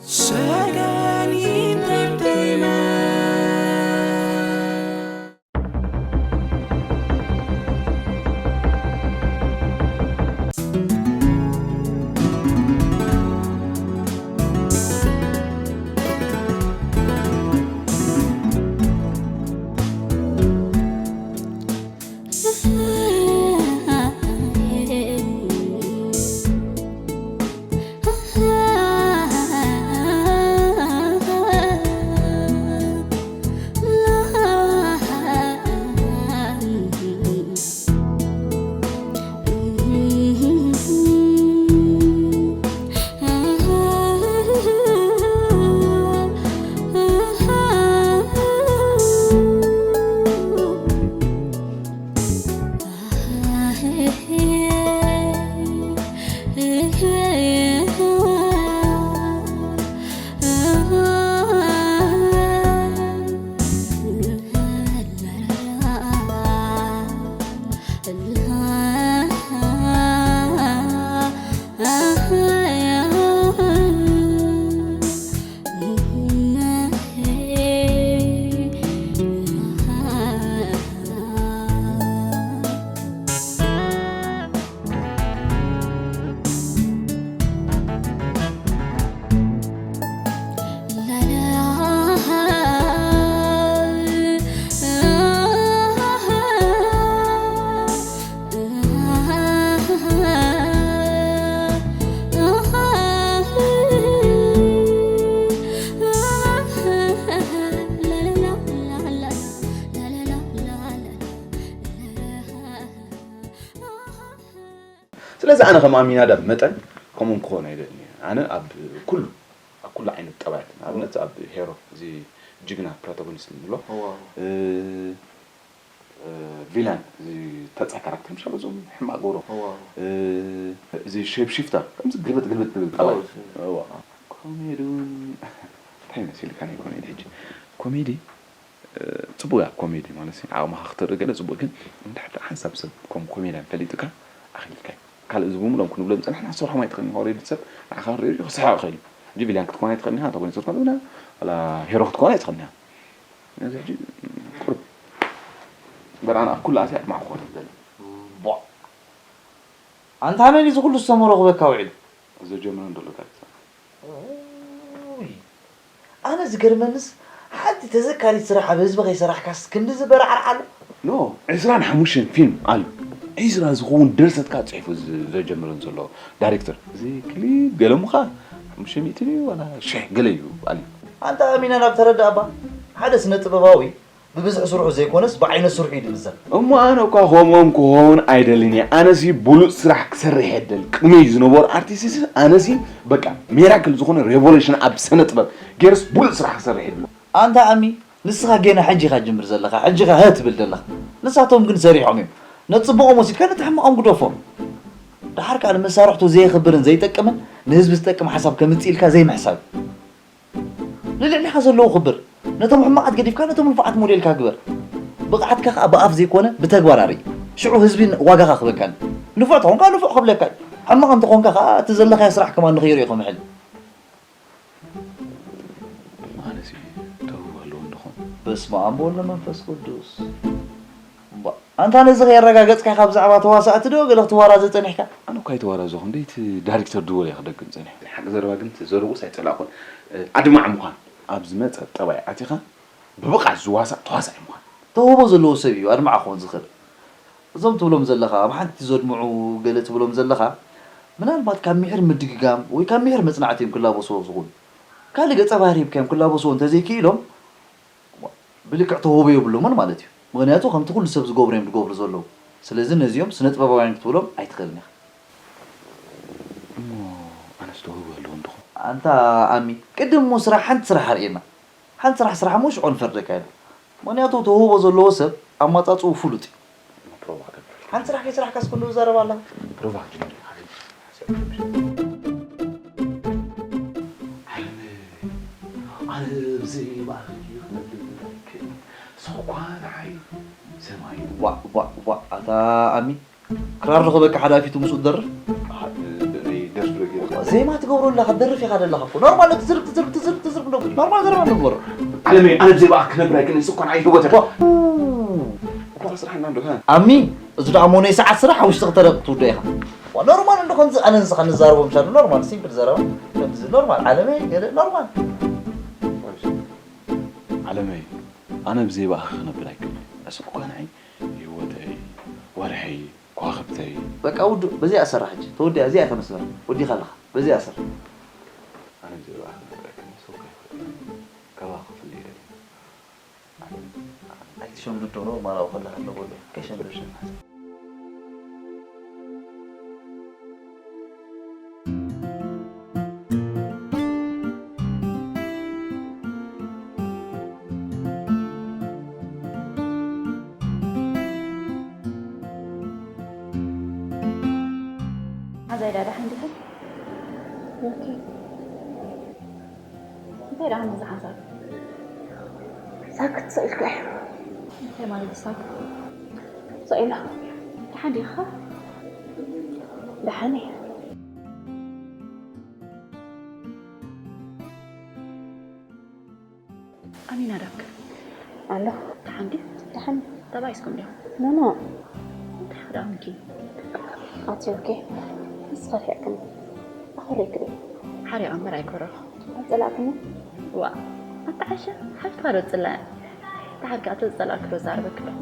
Sagan Entertainment. ስለዚ ኣነ ከም ኣሚናዳብ መጠን ከምኡ ክኾን ኣይደልን እየ። ኣነ ኣብ ኩሉ ኣብ ኩሉ ዓይነት ጠባያት ንኣብነት ኣብ ሄሮ እዚ ጅግና ፕሮታጎኒስት ንብሎ እዋ። እ፣ እ፣ ቪላን እዚ ተጻይ ካራክተር ምሻ በዞም ሕማቅ ገብሮ እዋ። እ፣ እዚ ሼፕ ሽፍተር ከምዚ ግልብጥ ግልብጥ ግልብጥ ጠባይ እዋ፣ እሺ። እዋ። ኮሜዲ እውን እንታይ መሲልካ ናይ ኮሜዲ ሕጂ ኮሜዲ ጽቡቅ እያ ኮሜዲ ማለት እዩ። ዓቕምኻ ክተርኢ ገለ ጽቡቅ ግን እንድሕር ደኣ ሓንሳብ ሰብ ከም ኮሜድያን ፈሊጥካ ኣኺልካ እዩ። ካልእ እዚ ብምሎም ክንብሎም ዝጸናሕና ክሰርሖም ኣይትኽእልን ኢኻ ኦሬዲ ሰብ ንዓኻ ክርእዮ እዩ ክስሕቕ ይኽእል እዩ። ሕጂ ቪልያን ክትኮን ኣይትኽእልን ኢኻ እንተኾይኑ ጽርኮ ብና ዋላ ሄሮ ክትኮን ኣይትኽእልን ኢኻ። ነዚ ሕጂ ቁሩብ በርኣን ኣብ ኩሉ ኣስያ ኣድማዕ ክኾን ይደሊ። ቦ ኣንታ መን እዩ እዚ ኩሉ ዝተመረኹበካ ውዒሉ? ዘጀምረን ዘሎ ታሪክ ውይ፣ ኣነ ዝገርመንስ ሓንቲ ተዘካሪት ስራሕ ኣብ ህዝቢ ከይሰራሕካስ ክንዲ ዝበራዕርዓሉ? ኖ ዕስራን ሓሙሽተን ፊልም ኣሎ። ዕስራ ዝኸውን ድርሰትካ ጽሒፉ ዝ- ዘጀምረን ዘሎ ዳይሬክተር እዚ ክሊፕ ገለ ምዃ ሓሙሽተ ሚእቲ ድዩ ዋላ ሽሕ ገለ እዩ ኣልዩ። ኣንታ ኣሚና ናብ ተረዳእ እባ ሓደ ስነ ጥበባዊ ብብዝሒ ስርሑ ዘይኮነስ ብዓይነት ስርሑ እዩ ዝምዘን። እሞ ኣነ እኳ ከምኦም ክኸውን ኣይደልን እየ። ኣነሲ ብሉጽ ስራሕ ክሰርሕ እየ ደል። ቅድመይ ዝነበሩ ኣርቲስትስ ኣነሲ በቃ ሜራክል ዝኾነ ሬቮሉሽን ኣብ ስነ ጥበብ ገይርስ ብሉጽ ስራሕ ክሰርሕ እየ ደል። ኣንታ ኣሚ ንስኻ ጌና ሕጂ ኢኻ ጅምር ዘለኻ ሕጂ ኢኻ ሀ ትብል ዘለኻ። ንሳቶም ግን ሰሪሖም እዮም። ነቲ ጽቡቖም ወሲድካ ነቲ ሕማቖም ግደፎ። ደሓር ከኣ ንመሳርሕቱ ዘየኽብርን ዘይጠቅምን ንህዝቢ ዝጠቅም ሓሳብ ከምጽእ ኢልካ ዘይምሕሳብ። ንልዕሊኻ ዘለዉ ክብር፣ ነቶም ሕማቓት ገዲፍካ ነቶም ንፉዓት ሞዴልካ ግበር። ብቕዓትካ ከኣ ብኣፍ ዘይኮነ ብተግባር ኣርኢ። ሽዑ ህዝቢ ዋጋኻ ክህበካን። ንፉዕ ተኾንካ ንፉዕ ክብለካ እዩ። ሕማቕ እንተኾንካ ከኣ እቲ ዘለኻዮ ስራሕ ከማን ንኸይርእዮ ክምሕል። ኣነሲ ተውህቦ ኣለዎ እንድኾን። በስመ ኣብ ወወልድ ወመንፈስ ቅዱስ። እምባ፣ ኣንታ ነዚ ከየረጋገጽካ ኢኻ ብዛዕባ ተዋሳእቲ ዶ ገለ ክትዋራዘ ጸኒሕካ? ኣነ እኳ ኣይተዋራዘኹ እንደ እቲ ዳይሬክተር ድወል እየ ክደግም ጸኒሐ። ሓቂ ዘረባ ግን እቲ ዘረብኡስ ኣይጸላእኩን። ኣድማዕ ምዃን ኣብ ዝመጸ ጠባይ ኣቲኻ ብብቕዓት ዝዋሳእ ተዋሳኣይ ምዃን። ተውህቦ ዘለዎ ሰብ እዩ ኣድማዕ ክኾን ዝኽእል። እዞም ትብሎም ዘለኻ ኣብ ሓንቲ ዘድምዑ ገለ ትብሎም ዘለኻ ምናልባት ካብ ምሒር ምድግጋም ወይ ካብ ምሒር መጽናዕቲ እዮም ክላበስዎ ዝኾኑ። ካልእ ገጸ ባህሪ ሂብካዮም ክላበስዎ እንተዘይክኢሎም ብልክዕ ተውህቦ የብሎምን ማለት እዩ። ምኽንያቱ ከምቲ ኩሉ ሰብ ዝገብሮ እዮም ዝገብሩ ዘለዉ። ስለዚ ነዚኦም ስነ ጥበባውያን ክትብሎም ኣይትኽእልን ኢኻ። እሞ ኣነስ ተውህቦ ኣለዎም ድኹም? ኣንታ ኣሚ ቅድም እሞ ስራሕ ሓንቲ ስራሕ ኣርእየና። ሓንቲ ስራሕ ስራሕ እሞ ሽዑ ንፈርደካ ኢና። ምኽንያቱ ተውህቦ ዘለዎ ሰብ ኣማጻጽኡ ፍሉጥ እዩ። ፕሮቫ ገብር። ሓንቲ ስራሕ ከይስራሕካስ ኩሉ ዘረባ ኣላ። ፕሮቫ ገብር። ዓለም ኣነ ኣብዚ ማእከል ክነብር ኣይክእልን። ሰው እኳ ንዓይ ሰማይ ዋእ ዋእ ዋእ ኣታ ኣሚ ክራር ዶ ክበካ ሓዳፊቱ ምስኡ ትደርፍ? ደርፊ ዶ ገይሩ? ዜማ ትገብሮ ኣለኻ፣ ትደርፍ ኢኻ ዘለኻ እኮ። ኖርማል ትዝርግ፣ ትዝርግ፣ ትዝርግ፣ ትዝርግ ዶ? ኖርማል ዘረባ ንግበሮ። ዓለመይ፣ ኣነ ብዘይ ብኣኻ ክነብር ኣይክእልን፣ እሱ እኮ ንዓይ ህይወት እኮ። እኮ ስራሕና እንዶ፣ ኸ? ኣሚ፣ እዚ ደኣ ሞኖይ ሰዓት ስራሕ ኣብ ውሽጢ ክልተ ደቂቕ ትውድኦ ኢኻ። ዋ፣ ኖርማል እንዶ ከምዚ ኣነ ንስኻ ንዛረቦ ምሻሉ፣ ኖርማል፣ ሲምፕል ዘረባ። ከምዚ ኖርማል፣ ዓለመይ፣ ገለ ኖርማል። ዓለመይ፣ ኣነ ብዘይ ብኣኻ ክነብር ኣይክእልን። እሱ እኮ ንዓይ ህይወተይ፣ ወርሐይ፣ ከዋኽብተይ። በቃ ውዱእ፣ በዚኣ ሰራሕ ሕጂ። ተወዲኣ፣ እዚኣ እያ ተመስመር። ወዲኻ ኣለኻ። በዚኣ ሰር። ኣነ ብዘይ ብኣኻ ክነብር ኣይክእልን። እሱ እኮ ኣይክእልን። ካባኻ ክፍለ ይደሊ። ኣይትሸምድዶ፣ ኖርማል ኣብ ከለኻ ኣሎ በሎ። ከይሸምድድ። ሓዛይ ዳዳ ሓንዲኸ? ኦኬ። እንታይ ደኣ ከምዚ ሓንሳብ? ሳክት ስቕ ኢልካ እዩ። እንታይ ማለት እዩ ሳክት? ስቕ ኢላ። ደሓን ዲኻ? ደሓን እየ። ኣሚናዳብ ከ? ኣሎ። ደሓን ድዩ? ደሓን። ተባኢስኩም ዲኹም? ኖ፣ ኖ። እንታይ ደኣ ምኪ? ኣቲ ኦኬ። ንስኻ ርሒቕክኒ። ኣኹሪክኒ። ሓሪቐ እምበር ኣይኮረኹ። ኣይጸላእክኒ? ዋእ፣ ኣታ ዓሻ፣ ሓፍትኻ ዶ ትጽላእ? ደሓር ከኣ ተዝጸላእኪ ዶ ዛረበኪ ኣለኹ?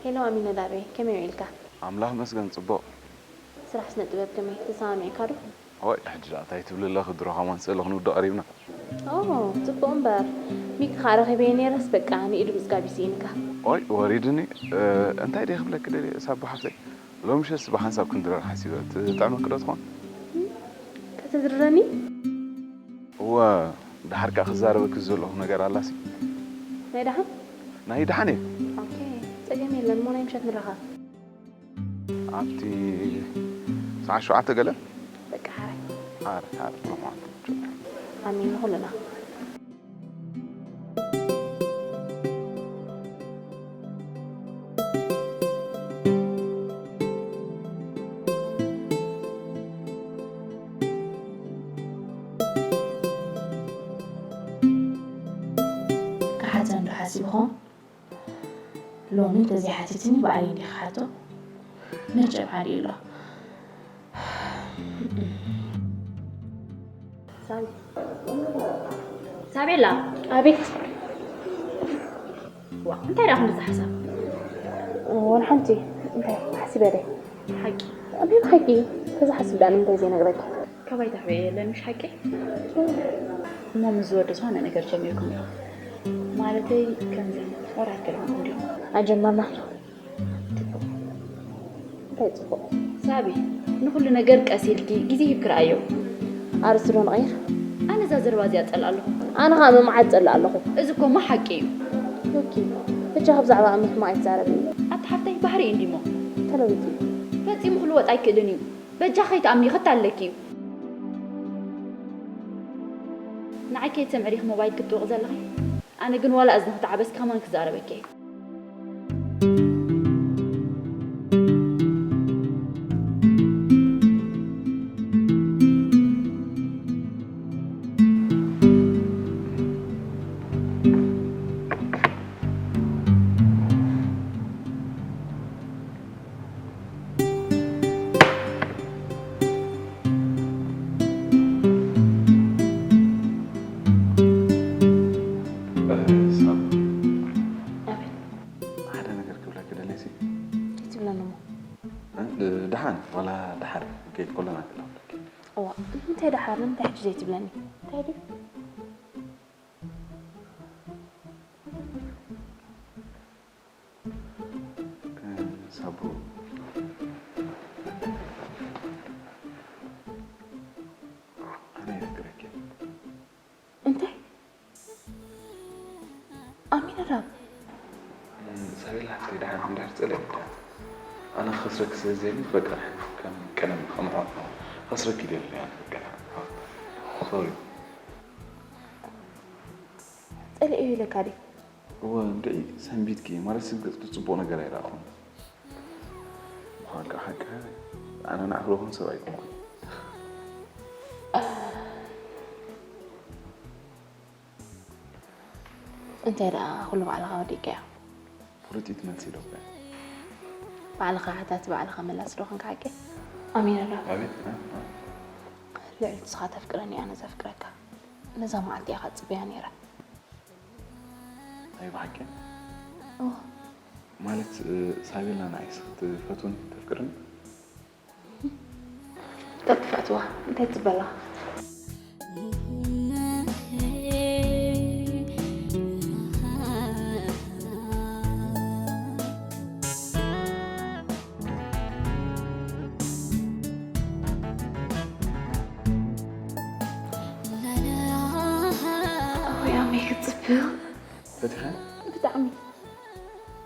ሄሎ ኣሚነዳበይ፣ ከመይ ውዒልካ? ኣምላኽ መስገን ጽቡቕ። ስራሕ ስነ ጥበብ ከመይ? ተሰማሚዕካ ዶ? ኦይ፣ ሕጂ ደኣ እንታይ ትብሊ ኣለኺ? ድሮ ከማን ስእሊ ክንውድእ ቀሪብና። ኦ፣ ጽቡቕ እምበር። ሚኪ ከኣ ረኺበዮ ነይረስ በቃ ንኢዱ ምጽጋብ እዩ ስኢንካ። ኦይ፣ ወሪድኒ። እ፣ እንታይ ደይ ክብለኪ ደልየ ሳባ ሓፍተይ? ሎሚ ምሸትስ ብሓንሳብ ክንድረር ሓሲበ። ትጥዕመኪ ዶ ትኾን? ከተድርረኒ? እወ፣ ደሓር ከኣ ክዛረበኪ ዘለኹ ነገር ኣላሲ። ናይ ደሓን? ናይ ደሓን እየ። ኦኬ፣ ጸገም የለን እሞ ናይ ምሸት ንራኸብ። ኣብቲ ሰዓት ሸውዓተ ገለ? በቃ ሓራይ። ሓራይ፣ ሓራይ፣ ጥዑም መዓልቲ። ኣሜን ንኹልና። ክሓተን ዶ ሓሲብኹም? ሎሚ እንተዘይሓቲትኒ ብኣይ እንዲኻ ሓቶ። መቸም ሓዲኡ ኣሎ። ሳቢ-፣ ሳቤላ። ኣቤት። ዋ፣ እንታይ ደኣ ክንድዚ ሓሳብ? ወላ ሓንቲ፣ እንታይ ሓሲበ ደይ? ሓቂ። ኣቤት ሓቂ፣ ከዛ ሓስብ ደኣ ንምንታይ ዘይነግረኪ? ካባይ ታሕበየ የለን፣ ምሽ ሓቂ? እሞ ምስ ዝወዲ ዝኾነ ነገር ጀሚርኩም ኢኹም። ማለተይ፣ ከምዚ ወራት ገለ ኾንኩም ዲኹም? ኣጀመርናን። ጽቡቕ። እንታይ ጽቡቕ? ሳቢ፣ ንኹሉ ነገር ቀስ ኢልኪ ግዜ ሂብኪ ረኣዮ። ኣርእስቲ ዶ ንቐይር? ኣነ እዛ ዘረባ እዚኣ እጸልኣ ኣለኹ። ኣነ ኸኣ ምምዓድ እጸልእ ኣለኹ። እዚ እኮ እሞ ሓቂ እዩ። ኦኬ፣ በጃኺ ብዛዕባ ኣሚ ሕማቕ ኣይትዛረብኒ። ኣታ ሓፍተይ፣ ባህሪ እዩ እንዲሞ። ተለዊጡ እዩ። ፈጺሙ ክልወጥ ኣይክእልን እዩ። በጃኺ ከይትኣምኒ ክታለኪ እዩ። ንዓይ ከይትሰምዒ ዲኺ ሞባይል ክትጥውቒ ዘለኺ? ኣነ ግን ዋላ እዝንኺ ተዓበስኪ ከማን ክዛረበኪ እየ። ሳባ፣ ኣቤት። ሓደ ነገር ክብለኪ ደልየ ሲ። እንታይ ትብለኒ እሞ? እ፣ ደሓን፣ ዋላ ደሓር ከይድ ከለና ክላውለኪ። እዋ፣ እንታይ ደሓር? ንምንታይ ሕጂ ዘይትብለኒ? እንታይ ድዩ? እ፣ ሳቡ። ኣነ የፍቅረኪ። እንታይ? ኣሚነዳብ። እ፣ ሳቤላ ሓፍተይ ደሓን እንድሕር ጸለኢ ደሓን። ኣነ ክኸስረኪ ስለ ዝደሊ በቃ ከም ቀደም ከም ኣሕዋት ከስረኪ ይደሊ ኣነ በቃ። ሶሪ። ጸሊኤ ኢለካ ድየ? እወ እንድዒ ሰንቢትኪ ማለት ስብ ገጽኪ ጽቡቕ ነገር ኣይረኣኹን። ምዃን ከዓ ሓቂ ኣነ ንዓኺ ዝኾን ሰብ ኣይኮንኩን። እንታይ ደኣ ኩሉ ባዕልኻ ወዲእካዮ? ፍሉጢት መልሲ ኢለኩ። ባዕልኻ ሓታቲ ባዕልኻ መላሲ ዶ ኾንካ ሓቂ? ኣሚና ዶ? ኣቤት። ልዕሊ ንስኻ ተፍቅረኒ ኣነ ዘፍቅረካ ነዛ መዓልቲ እያ ክጽበያ ነይረ። ኣይ ብሓቂ እወ። ማለት ሳቤላ ንዓይስ ክትፈትውን ተፍቅርን ተትፈትዋ እንታይ ትበላ? ኣወይ ኣመይ ክትፅብቕ። ፈቲኻ? ብጣዕሚ።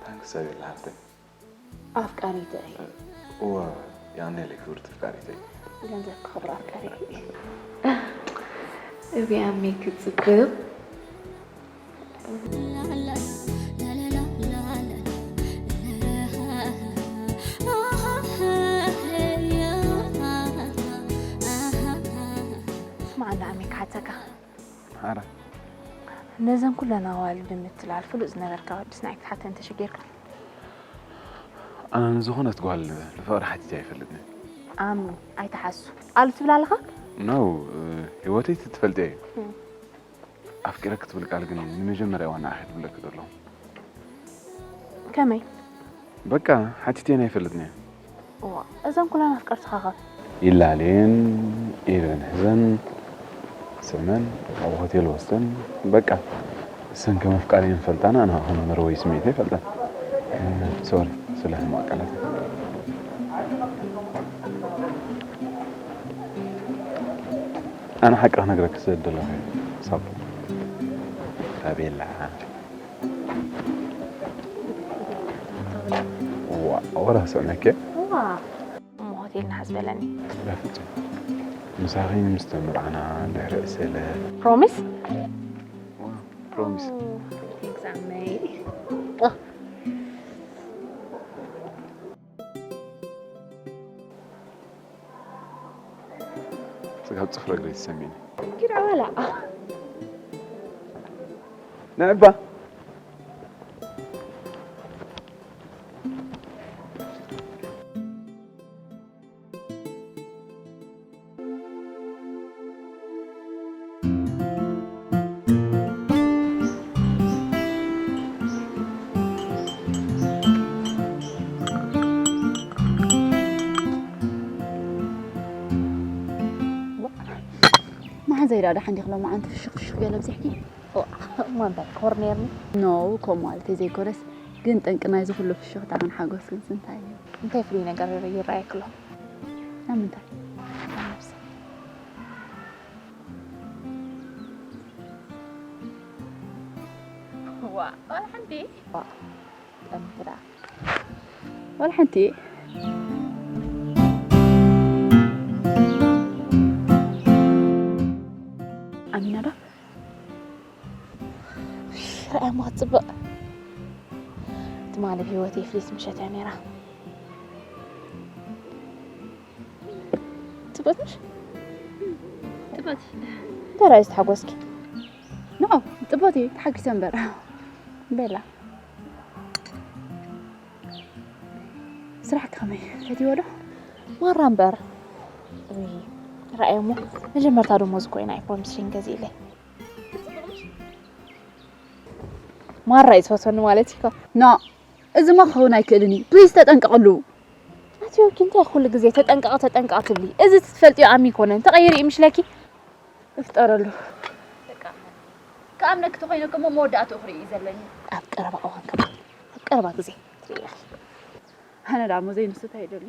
ታንክስ ሳቤላ ሃብተይ። ኣፍቃሪተይ። እወ የቐንየለይ ክብርቲ ኣፍቃሪተይ። ገንዘብ ክኽብር ኣፍቃሪ። እወ ኣመይ ክትፅብቕ። ስማዕ እንዳ ኣመይ ክሓተካ። ሓራ ነዘን ኩለን ኣዋልድ ንምትላል ፍሉጥ ዝነበርካ ወዲ ስናይ ክትሓተን ተሸጊርካ? ኣነ ንዝኾነት ጓል ንፍቕሪ ሓቲተ ኣይፈልጥን። ኣሚ ኣይትሓሱ። ኣሉ ትብል ኣለኻ? ኖ ህይወተይ ትትፈልጥያ እዩ። ኣፍቂረ ክትብል ቃል ግን ንመጀመርያ ዋና ኣኸ ትብለክ ዘለኹ። ከመይ? በቃ ሓቲቴን ኣይፈልጥን እየ። እዋ እዘን ኩለን ኣፍቀርትኻ ኸ? ይላሌን ኢረን ህዘን ስመን ኣብ ሆቴል ወስደን በቃ እሰን ከም ኣፍቃሪየን ፈልጣን ኣነ ከም መርወይ ስሜት ይፈልጠን። ሶሪ ስለ ሕማቅ ቃላት። ኣነ ሓቂ ክነግረክ ስለ ደለኹ ሳብ ታቤላ። ዋ ወላ ሰነከ እሞ ሆቴል ንሓዝ በለኒ። በፍጹም ምሳኺ ምስ ተመርዓና ድሕሪ ዕስለ ፕሮሚስ። ፕሮሚስ። ቴንክስ ኣመይ። ስጋብ ጽፍረ እግሪ ትሰሚኒ። ኪድ ኣበላ። ንዕባ መሓዘይ ዳ ደሓን ዲኺ ሎማዓንቲ ፍሽኽ ፍሽኽ ገለ ኣብዚሕኪ? እሞ እንታይ ኮር ነይርኒ? ኖ ከምኡ ማለተይ ዘይኮነስ ግን ጠንቂ ናይዚ ኩሉ ፍሽኽታኽን ሓጎስክንስ እንታይ እዩ? እንታይ ፍሉይ ነገር ይረኣየኪ ኣሎ? ኣብ ምንታይ? ኣብ ነብሰይ። ዋእ ዋላ ሓንቲ። ዋእ ጠንቂ ደኣ። ዋላ ሓንቲ። ኣሚና ዶ? ረኣያ እሞ ክትፅብቕ። ትማሊ ኣብ ህይወተይ ፍልይቲ ምሸት እያ ነይራ። ፅብቕቲ ምሽ? ፅብቕቲ። እንታይ ረኣዩ ዝተሓጎስኪ? ኖ ፅብቕቲ ተሓጊሰ እምበር። ቤላ ስራሕ ከመይ ፈትይዎ ዶ? ማራ እምበር። ውይ ረኣየ እሞ መጀመርታ ደሞዝ ኮይና እየ ፕሮሚስሽን ገዚእለይ። ማራ እዩ ዝፈትወኒ ማለት እዩ። ኖ እዚማ ክኸውን ኣይክእልን እዩ። ፕሊዝ ተጠንቀቕሉ። ኣቲ ዮኪ እንታይ ኩሉ ግዜ ተጠንቀቕ ተጠንቀቕ ትብሊ? እዚ ትፈልጥዮ ኣሚ ኣይኮነን ተቐይሩ እዩ ምሽለኪ? እፍጠረሉ። ክኣምነኪ ተኾይነ እኮ እሞ መወዳእትኡ ክርኢ እዩ ዘለኒ። ኣብ ቀረባ እዋን ከኣ ኣብ ቀረባ ግዜ ትርእያ። ኣነ ደኣ እሞ ዘይንስታ ይደሊ።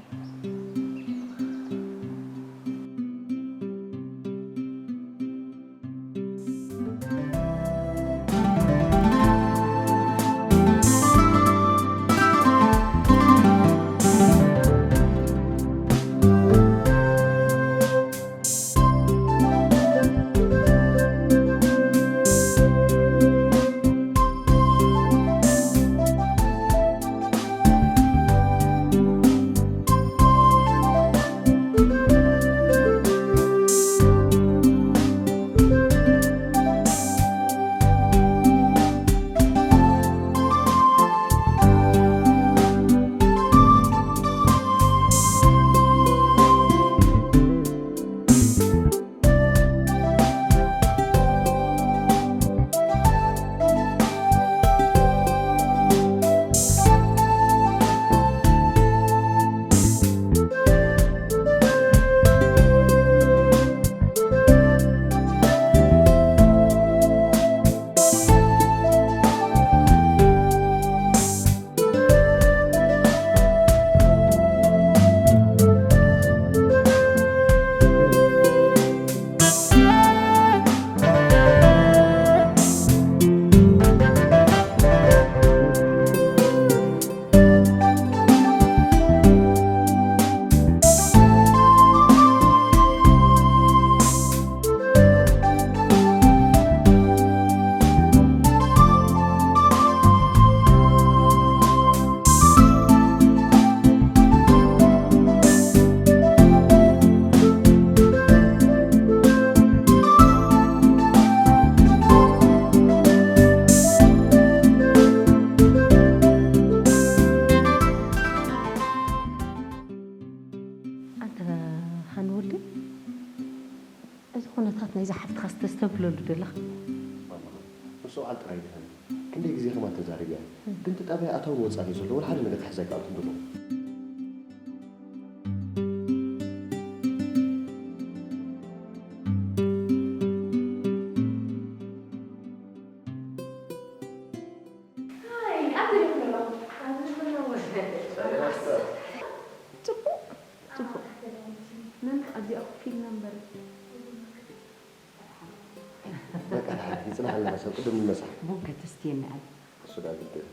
ኩነታት ናይዛ ሓፍትኻ ዝተስተብህለሉ ደለኻ? ማማ፣ ምስ ሰውዓል ጥራይ ድኸም ክንደይ ግዜ ከማን ተዛሪብያ። ግን እቲ ጣብያ ኣታውን ወፃን እዩ ዘሎ፣ ወላ ሓደ ነገር ክሕዘካ ኣብቲ እንድሎ። ጽቡቕ ጽቡቕ። መን ኣብዚኣ ኮፍ ኢልና እምበር። በቃ ይፅናሓልና ሰብ ቅድም ንመፃ። ቡን ከተስትየኒ ኣለ። እሱ ዳ ግድን።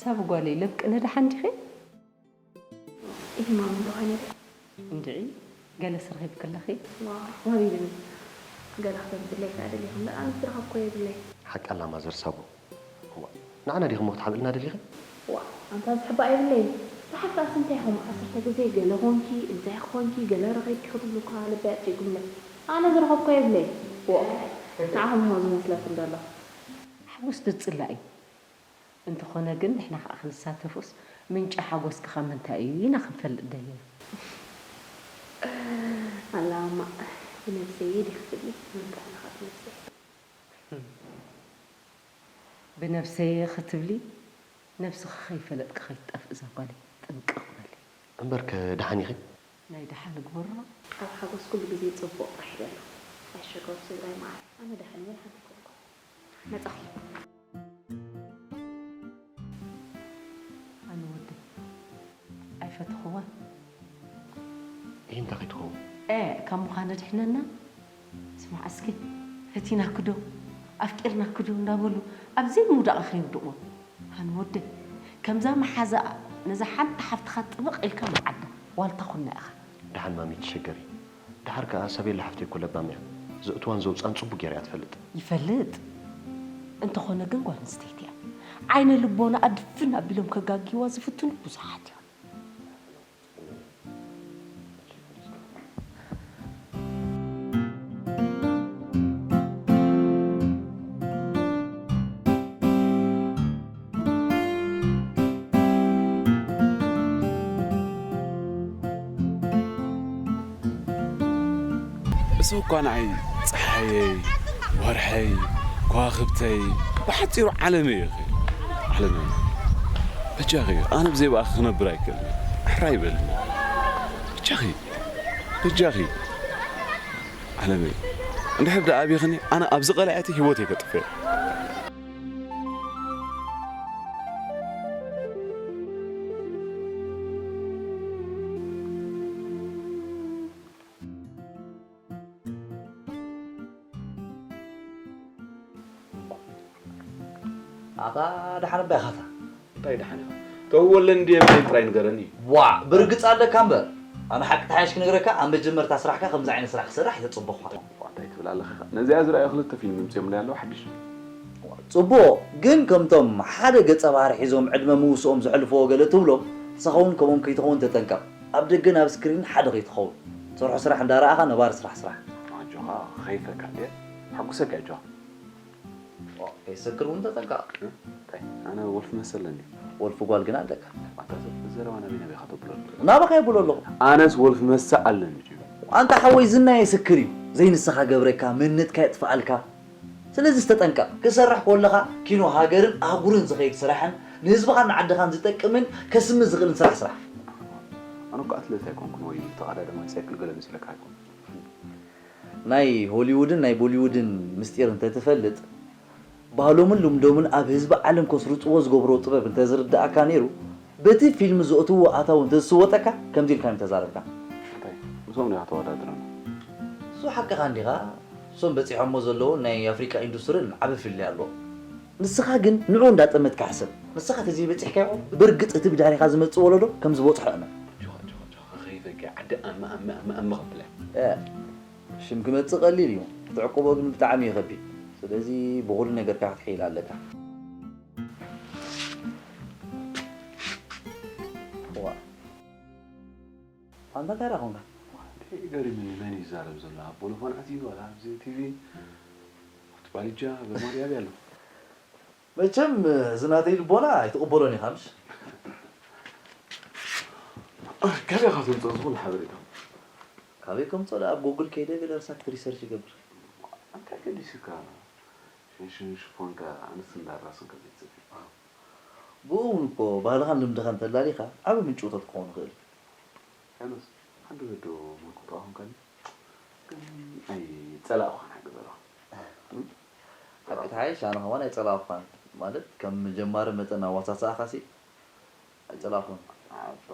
ሰብ ጓለይ ለብቅነ ደሓን ዲኺ? ኢማም እንተኾይነ እንድዒ ገለስ ረኺብኪ ኣለኺ? ዋ ወሪድኒ። ገለ ክተምፅለይ ከኣ ደሊኹ እምበር ኣነ ዝረኸብኮ የብለይ። ሓቂ ኣላ ማዘር ሳቦ። እዋ ንዓና ዲኹም ክትሓብእልና ደሊኺ? ዋ ኣንታ ዝሕባእ የብለይን። ዝሓፍራስ እንታይ ኹም ዓሰርተ ግዜ ገለ ኾንኪ እንታይ ኾንኪ ገለ ረኺብኪ ክብሉካ ልበይ ኣጥፊእኩምለይ። ኣነ ዝረኸብኮ የብለይ። ዎ ንዓኹም ኢኹም ዝመስለኩም ዘሎ። ሓጎስ ትጽላእ እዩ። እንተኾነ ግን ንሕና ከኣ ክንሳተፍስ ምንጪ ሓጎስኪ ካብ ምንታይ እዩ ኢና ክንፈልጥ ደሊና። ኣላ እማ ብነብሰይ ዲኺ ትብሊ? መን ጥዕናኻ ብነብሰይ? ብነብሰይ ክትብሊ ነብስኺ ከይፈለጥኪ ከይትጠፍኢ እዛ ጓለይ ጥንቅቕ በሊ። እምበርከ ደሓን ኢኺ? ናይ ደሓን ግበሮ። ኣብ ሓጎስ ኩሉ ግዜ ጽቡቕ ጥራሕ ይበሎ። ኣይሸገሩ ስድራይ መዓረይ። ኣነ ደሓን እየ ሓንቲ ኮንኩ። መጻኺ። ኣነ ወደይ ኣይፈተኽዋን። ይህ እንታይ ከይትኸውን? ኤ ካብ ምዃን ኣድሕነና። ስማዕ እስኪ ፈቲናኪ ዶ ኣፍቂርናኪ ዶ እንዳበሉ ኣብ ዘይምውዳቕ ከይውድቕዎ። ኣነ ወደይ ከምዛ መሓዛኣ ነዛ ሓንቲ ሓፍትኻ ጥብቕ ኢልካ መዓዳ ዋልታ ኩና ኢኻ። ደሓን ማሚ ትሸገሪ። ደሓር ከኣ ሰቤላ ሓፍተይ እኮ ለባም እያ። ዘእትዋን ዘውጽኣን ጽቡቕ ገይራ እያ ትፈልጥ። ይፈልጥ። እንተኾነ ግን ጓል ኣንስተይቲ እያ። ዓይነ ልቦናኣ ድፍን ኣቢሎም ከጋግይዋ ዝፍትኑ ብዙሓት እዮም። እሱ እኳ ንዓይ ጸሓየይ፣ ወርሐይ፣ ከዋኽብተይ፣ ብሓጺሩ ዓለመይ ኢኺ። ዓለመይ። በጃኺ፣ ኣነ ብዘይ ብኣኺ ክነብር ኣይክእልን። ሕራይ በልኒ። በጃኺ፣ በጃኺ። ዓለመይ። እንድሕር ደኣ ኣቢኽኒ፣ ኣነ ኣብዚ ቀላያቲ ህይወተይ ከጥፍእ። ኣታ ደሓን እባ ኢኻ ኣታ። እንታይ ደሓን ኢኻ? ተወለኒ ድየ በለይ ጥራይ ንገረኒ። ዋዕ ብርግጽ ኣለካ እምበር። ኣነ ሓቂ ተሓይሽ ክነግረካ ኣብ መጀመርታ ስራሕካ ከምዚ ዓይነት ስራሕ ክሰርሕ ኣይተጸበኹኻን። እንታይ ትብል ኣለኻ ኢኻ? ነዚኣ ዝረኣዩ ክልተ ፊልም ምጽኦምለይ ኣለዉ ሓድሽ። ጽቡቕ ግን ከምቶም ሓደ ገጸ ባህሪ ሒዞም ዕድመ ምውስኦም ዘሕልፍዎ ገለ ትብሎም ንስኻ እውን ከምኦም ከይትኸውን ተጠንቀቕ። ኣብ ደገን ኣብ ስክሪንን ሓደ ከይትኸውን። ትሰርሖ ስራሕ እንዳረኣኻ ነባሪ ስራሕ ስራሕ። ኣጆኻ ከይፈካ እንድየ። ኣሕጉሰካ ኣጆኻ። ከይትሰክር እውን ተጠንቀቕ። እንታይ ኣነ ወልፊ መሰ ኣለኒ። ወልፊ ጓል ግን ኣለካ። ኣታ ሰብ ብዘረባ ናበይ ናበይ ኢኻ ተብሎ ኣለኻ? ናባኻ የብሎ ኣለኹ። ኣነስ ወልፊ መሰ ኣለኒ ድዩ? ኣንታ ሓወይ ዝና የስክር እዩ። ዘይንስኻ ገብረካ መንነትካ የጥፍኣልካ። ስለዚስ ተጠንቀቕ። ክሰርሕ ከለኻ ኪኖ ሃገርን ኣህጉርን ዝኸይድ ስራሕን ንህዝብኻን ንዓድኻን ዝጠቅምን ከስሚ ዝኽእልን ስራሕ ስራሕ። ኣነ እኮ ኣትለት ኣይኮንኩን ወይ ተቐዳዳማይ ሳይክል ገለ መሲለካ ኣይኮንኩን። ናይ ሆሊውድን ናይ ቦሊውድን ምስጢር እንተትፈልጥ፣ ባህሎምን ልምዶምን ኣብ ህዝቢ ዓለም ከስርጽዎ ዝገብርዎ ጥበብ እንተዝርድኣካ ነይሩ፣ በቲ ፊልም ዘእትውዎ ኣታዊ እንተዝስወጠካ ከምዚ ኢልካ ምተዛረብካ። እንታይ ምስኦም ዲኻ ተወዳድረና? እሱ ሓቅኻ እንዲኻ፣ እሶም በጺሖሞ ዘለዉ ናይ ኣፍሪቃ ኢንዱስትሪን ዓቢ ፍልልይ ኣለዎም። ንስኻ ግን ንዕኡ እንዳጠመትካ ሕሰብ። ንስኻ ተዘይበጺሕካዮ ብርግጽ እቲ ብድሕሪኻ ዝመጽእ ወለዶ ከም ዝበጽሖ እመን። ጆኻ ጆኻ ጆኻ ከይፈኪ ዓዲ ኣመ ኣመ ኣመ ኣመ ከብላ። እ፣ ሽም ክመጽእ ቀሊል እዩ፣ ክትዕቅቦ ግን ብጣዕሚ እዩ ከቢድ። ስለዚ ብኹሉ ነገርካ ክትሕይል ኣለካ። ዋ ኣንታ እንታይ ደኣ ኾንካ? ገሪሙኒ መን እዩ ዝዛረብ ዘሎ ኣብ ቦሎፎን ኣትዩ ዋላ ኣብዚ ቲቪ እቲ ባልጃ በርማድያ ኣበይ ኣሎ? መቸም እዚ ናተይ ልቦና ኣይትቕበሎን ኢኻ ምሽ? ካበይ ኢኻ ተምፅኦ እዚ ኩሉ ሓበሬታ? ኣበይ ከምፅኦ ደኣ ኣብ ጎግል ከይደ ገለ ርሳክት ሪሰርች ይገብር። እንታይ ገዲሱካ? ሽንሽን ሽፎንካ ኣነስ እንዳራስን ከመይ ትጽብዩ? ብኡ እውን እኮ ባህልኻን ልምድኻን ተላሊኻ ዓቢ ምጭውቶት ክኸውን ይኽእል። ያኖስ፣ ሓንቲ ወዶ ምልክቶ ኣኹንካኒ ግን ኣይጸላእኹን ሓቂ ዘለኹ። ሓቂ ተሓይሽ ኣነ ከማን ኣይጸላእኹኻን። ማለት ከም ጀማሪ መጠን ኣዋሳስኣኻሲ ኣይጸላእኹን። ኣባ፣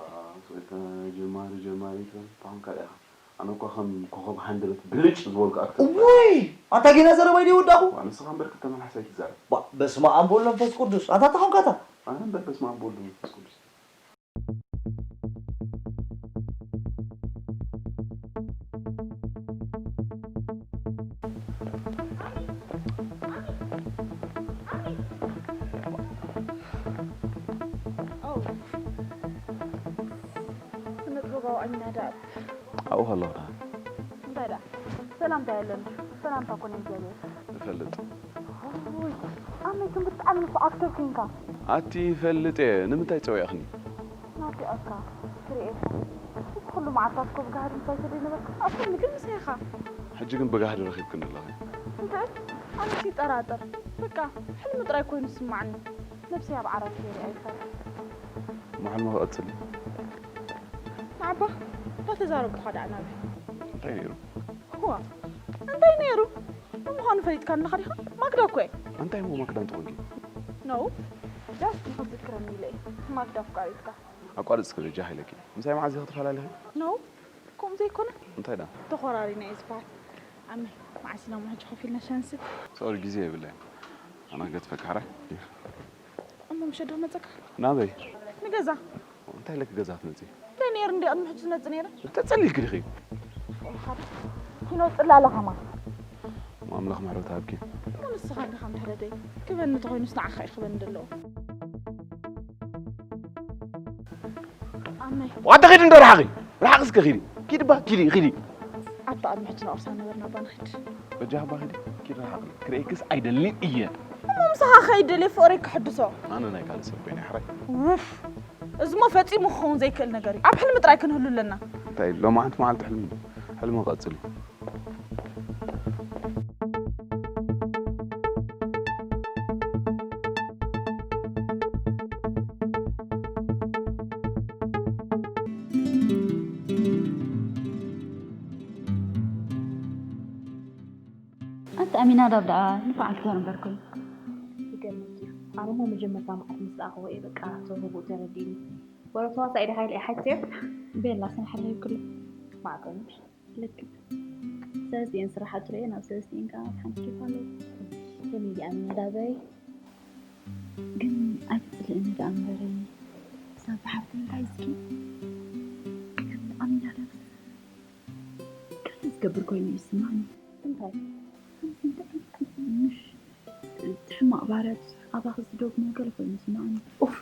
ጀማሪ ጀማሪ ትብል ታኹም ካልእ ኢኻ። ኣነ እኳ ከም ኮኸብ ሃንድረት ብልጭ ዝበልኩ ኣክተር። እውይ! ኣንታ ጌና ዘረባይ ድዩ ወዳኹ? ዋ፣ ንስኻ እምበር ክልተ መልሓስ ኣይትዛረብ። ባ፣ በስመ ኣብ ወወልድ ወመንፈስ ቅዱስ። ኣንታ እንታይ ኾንካ ኣታ? ኣነ እምበር በስመ ኣብ ወወልድ ወመንፈስ ቅዱስ። ስነ ጥበባዊ ኣሚናዳብ ኣብኡ ከለኹ ደኣ እንታይ ደኣ ሰላምታ የለን። ሰላምታ እኮ ናይ እግዚኣብሔር። እፈልጥ። ውይ ኣመይ ግን ብጣዕሚ እኮ ኣክተር ኮንካ። ኣቲ ይፈልጥ እየ። ንምንታይ ጸዊዕኽኒ? ናፊቐካ ክርእየካ። እዚ ኩሉ መዓልታት እኮ ብጋህዲ ምሳይ ተደይነበርካ። ኣፍልሚ ግን ምሳይ ኢኻ። ሕጂ ግን ብጋህዲ ረኺብክኒ ኣለኺ። እንታይ? ኣነስ ይጠራጠር። በቃ ሕልሚ ጥራይ ኮይኑ ዝስማዓኒ። ነብሰይ ኣብ ዓራት ገይረ ኣይፈርሕ። እሞ ሕልሚ ክቕጽል እዩ። ንዓባ እንዳተዛረብኩኻ ደኣ ናበይ? እንታይ ነይሩ? እዋ እንታይ ነይሩ? ንምዃኑ ፈሊጥካኒ ኣለኻ ዲኻ? ማክዳ እኮ እየ። እንታይ እሞ ማክዳ እንተኾንኪ? ነው ዳስ ንኽትዝክረኒ ኢለ እየ ማክዳ ኣፍቃሪትካ። ኣቋርጽኪ በጃኺ ኢለኪ። ምሳይ መዓዝ ኢኺ ትፈላለኺ? ነው ከምኡ ዘይኮነ እንታይ ደኣ? ተኾራሪና እየ ዝበሃል። ኣመይ መዓስ ኢና እሞ ሕጂ ኮፍ ኢልና ሻሂ ንስተ? ሶሪ ግዜ የብለይን። ኣነ ክገድፈኪ ሕራይ። እሞ ምሸት ዶ ክመጸካ? ናበይ? ንገዛ። እንታይ ኢለኪ ገዛ ክትመጺ? እንታይ ነይሩ እንዲ ቅድሚ ሕጂ ዝመጽእ ነይረ? ተጸሊልኪ ዲኺ? ወልሓደ ኪኖ ጽላለ ከማን። እሞ ኣምላኽ ምሕረት ይሃብኪ። እሞ ንስኻ እንዲኻ ምሕረተይ። ክበኒ እንተኾይኑስ ንዓኻ እዩ ክበኒ ዘለዎ። ኣመይ። ዋታ ኺዲ እንዶ ርሓቒ። ርሓቕ እስከ ኺዲ። ኪዲ ባ ኪዲ ኺዲ። ኣብታ ቅድሚ ሕጂ ንቐርሳ ነበርና ኣባ ንኺድ። በጃ ኣባ ኺዲ። ኪዲ ርሓቕ። ክርእየክስ ኣይደልን እየ። እሞ ምሳኻ ከይደልየ ፍቕረይ ክሕድሶ። ኣነ ናይ ካልእ ሰብ ኮይነ ሕራይ። ውፍ። እዚሞ ፈጺሙ ክኸውን ዘይክእል ነገር እዩ። ኣብ ሕልሚ ጥራይ ክንህሉ ኣለና። እንታይ ሎማዓንቲ መዓልቲ ሕልሚ ሕልሚ ክቐጽል እዩ። ኣቲ ኣሚናዳብ ደኣ ንፉዓት ትዛረብ እምበር ኮይኑ። ይገርመኪ እዩ። ኣነ እሞ መጀመርታ መዓልቲ ምስ ረኣኽዎ እየ በቃ ተውህቦኡ ተረዲእኒ። ወረ ተዋሳኢ ዲኻ ኢለ እየ ሓቲተ። ቤላ ስራሕ ኣለኪ ኩሉ። ማዕቀኑ ልክዕ። ሰለስቲኤን ስራሓቱ ርእየ ናብ ሰለስቲኤን ከኣ ሓንቲ ኬፍ ኣለዎ። ከመይ ድኣ ኣሚናዳበይ? ግን ኣይትጽልእኒ ደኣ እምበር ሳባ ሓፍተይ እንታይ እስኪ ኣሚናዳብ ገለ ዝገብር ኮይኑ እዩ ዝስምዓኒ። እንታይ? ከምዚ እንታይ ምሽ እቲ ሕማቕ ባህርያቱ ኣባኺ ዝደግሞ ገለ ኮይኑ ይስምዓኒ። ኡፍ።